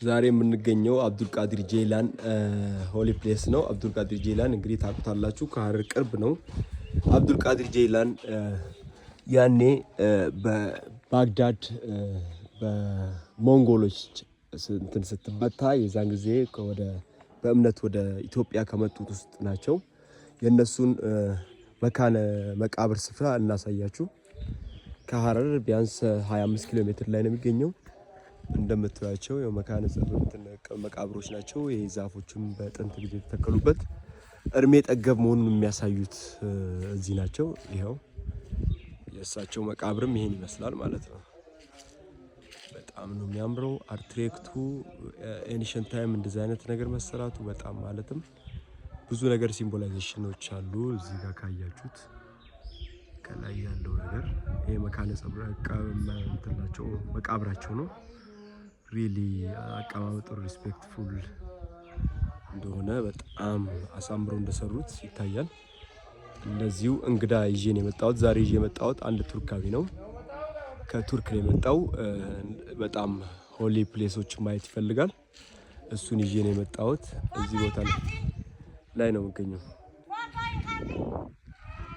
ዛሬ የምንገኘው አብዱልቃዲር ጄላን holy place ነው። አብዱልቃዲር ጄላን እንግዲህ ታውቁታላችሁ፣ ከሀረር ቅርብ ነው። አብዱልቃዲር ጄላን ያኔ በባግዳድ በሞንጎሎች እንትን ስትመታ የዛን ጊዜ ወደ በእምነት ወደ ኢትዮጵያ ከመጡት ውስጥ ናቸው። የእነሱን መካነ መቃብር ስፍራ እናሳያችሁ። ከሀረር ቢያንስ 25 ኪሎ ሜትር ላይ ነው የሚገኘው። እንደምታዩቸው የመካነ መቃብሮች ናቸው። ይህ ዛፎችም በጥንት ጊዜ የተተከሉበት እድሜ ጠገብ መሆኑን የሚያሳዩት እዚህ ናቸው። ይኸው የእሳቸው መቃብርም ይሄን ይመስላል ማለት ነው። በጣም ነው የሚያምረው። Architect ኡ ancient time እንደዚህ አይነት ነገር መሰራቱ በጣም ማለትም ብዙ ነገር symbolization ኖች አሉ። እዚህ ጋር ካያችሁት ከላይ ያለው ነገር ይሄ መካነ እንትናቸው መቃብራቸው ነው። Really አቀማመጡ respectful እንደሆነ በጣም አሳምረው እንደሰሩት ይታያል። እንደዚሁ እንግዳ ይዤ ነው የመጣሁት። ዛሬ ይዤ የመጣሁት አንድ ቱርካዊ ነው። ከቱርክ ነው የመጣው። በጣም holy place ኦች ማየት ይፈልጋል። እሱን ይዤ ነው የመጣሁት። እዚህ ቦታ ላይ ነው የምገኘው።